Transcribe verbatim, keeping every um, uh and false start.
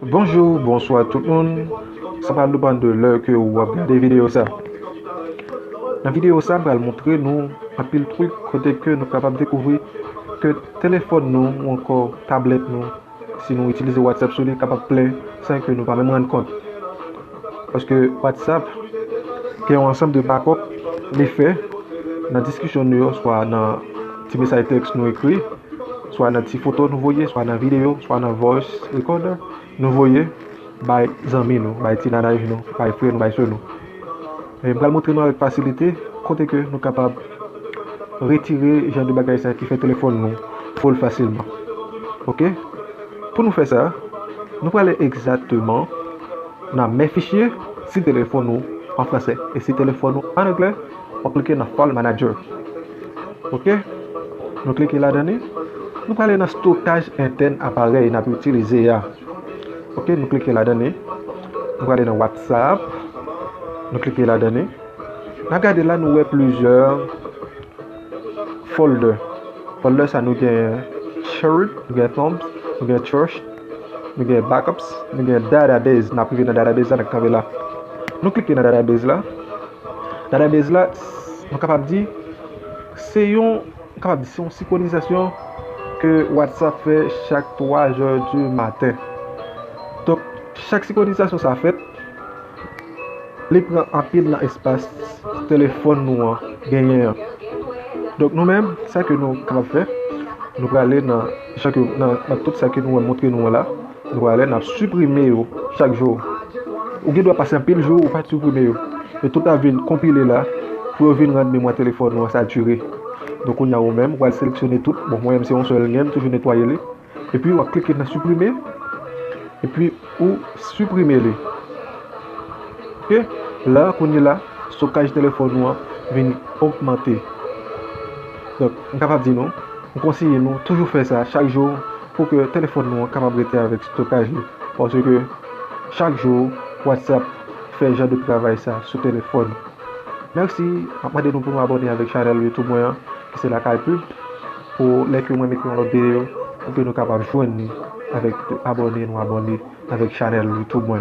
Bonjou, bonswa tout moun. Sa pral depann de lè ke w ap gade videyo sa. Nan videyo sa, m pral montre nou anpil trik kote ke nou kapab dekouvri ke telefòn nou ou ankò tablèt nou, si nou itilize WhatsApp sou li, kapab plen san ke nou pa menm rann kont. Paske WhatsApp gen yon ansanm de bakòp li fè nan diskisyon nou yo, swa nan ti mesaj tèks nou ekri, swa nan ti foto nou voye, swa nan videyo, swa nan voice recorder nou voye bay zanmi nou, bay ti nanay nou, bay frè nou, bay sè nou. E m pral montre nou avèk fasilite kote ke nou kapab retire jan de bagay sa ki fè telefòn nou full fasilman. Oke? Pou nou fè sa, nou prale egzakteman nan men fichye, si telefòn ou an fransè. E si telefòn ou an anglè, w ap klike nan File Manager. Oke? Nou klike ladan li. Nou prale nan stokaj entèn aparèy n ap itilize a. Oke, nou klike ladan li. Nou prale nan WhatsApp. Nou klike ladan li. N ap gade la, nou wè plizyè folder. Folder sa nou gen Shared, nou gen Thumbs, nou gen Trust, nou gen Backups, nou gen Database. N ap rive nan database la, n ap kanpe la. Nou klike nan database la. Database la, nou kapab di, se yon, nou kapab di, se yon senkronizasyon ke WhatsApp fè chak twa zè di maten. Donk, chak senkronizasyon sa fèt, li pran anpil nan espas telefòn nou an genyen an. Donk, nou menm, sa ke nou kapab fè, nou prale nan, jan ke, nan, nan tout sa ke nou wè montre nou an la, nou prale, n ap siprime yo chak jou. Ou gen dwa pase anpil jou ou pa t siprime yo. Yo tout ap vin konpile la pou yo vin rann memwa telefòn nou an satire. Donk, kounye a ou menm, ou al seleksyone tout. Bon, mwen menm se yon sèl m gen, m toujou netwaye li. Epi, w ap klike nan siprime. Epi, ou siprime li. Oke? La, kounye la, stokaj telefòn ou an vin ogmante. Donk, m kapab di nou, m konseye nou toujou fè sa chak jou pou ke telefòn nou an kapab rete avèk stokaj li. Paske chak jou, WhatsApp fè jan de travay sa sou telefòn. Mèsi, m ap mande nou pou nou abòne avèk chanèl YouTube mwen an, ki se Lakay Pub, pou lè ke mwen mete yon lòt videyo, pou ke nou kapab jwenn li avèk abòne nou abòne avèk chanèl YouTube mwen an.